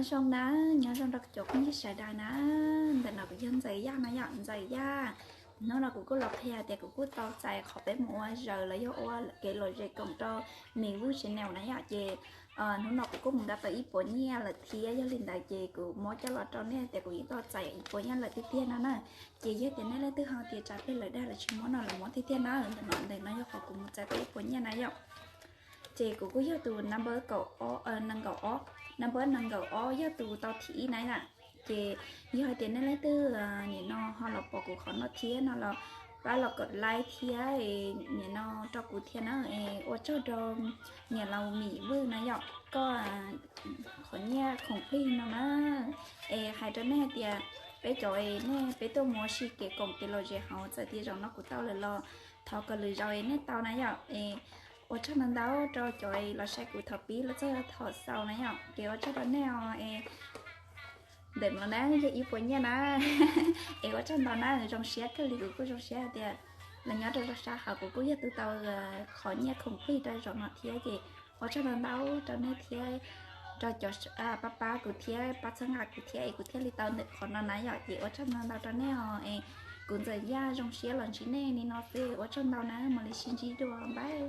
Nyob zoo na, nyob zoo rau cov phooj ywg sawv daws na. Ntawm no kuv yog Ntxawm Yaj na yom, Ntxawm Yaj. Hnub no kuv kuj los qhia tias kuv kuj tau txais qhov peb mus ua zaws los yog ua kev lom zem koom rau Mim Vwj channel na yom. Ces hnub no kuv kuj mus nqa tau ib puas nyiaj lawm thiab, yog li ntawd ces kuv muab coj los rau nej tias kuv yeej tau txais ib puas nyiaj lawm tiag tiag no na. Ces yog tias nej leej twg ho tias tsam peg lawm dag lawm tsis muab no lawm muab tiag tiag na. Ntawm no, ntawm no yog qhov kuv mus txais tau ib puas nyiaj na yom. Ces kuv kuj yog tus number kaum ob, number nees nkaum ob yog tus tau thib ib na yom. Ces yog hais tias nej leej twg nim no ho los pom kuv qhov no thiab no los pab los kom like thiab nim no rau kuv thiab na. Es ua tsaug rau niam laus Mim Vwj na yom, koj qhov nyiaj khoom plig no na. Es hais rau nej hais tias peb cov es nej peb tuaj mus ua si kev koom kev lom zem hauv, txawm tias zaum no kuv tau lawm los thov kom lwm zaus es nej tau na yom. Es ua tsaug ntau ntau rau cov es los saib kuv thaum pib los txog thaum xaus na yom. Ces ua tsaug rau nej os. Es ntawm no na yog ib puas nyiaj na. Es ua tsaug ntau na, zoo siab kawg li, kuv kuj zoo siab hais tias los nyob rau sab hauv kuv kuj yog tus tau qhov nyiaj khoom plig rau zaum no thiab. Ces ua tsaug ntau ntau rau nej thiab, rau cov pab pab kuv thiab pab txhawb nqa kuv thiab es kuv thiaj li tau ntawm qhov no na yom. Ces ua tsaug ntau ntau rau nej os. Es kuv Ntxawm Yaj zoo siab los ntsib nej li no xwb, ua tsaug ntau na, mam li sib ntsib dua, bye.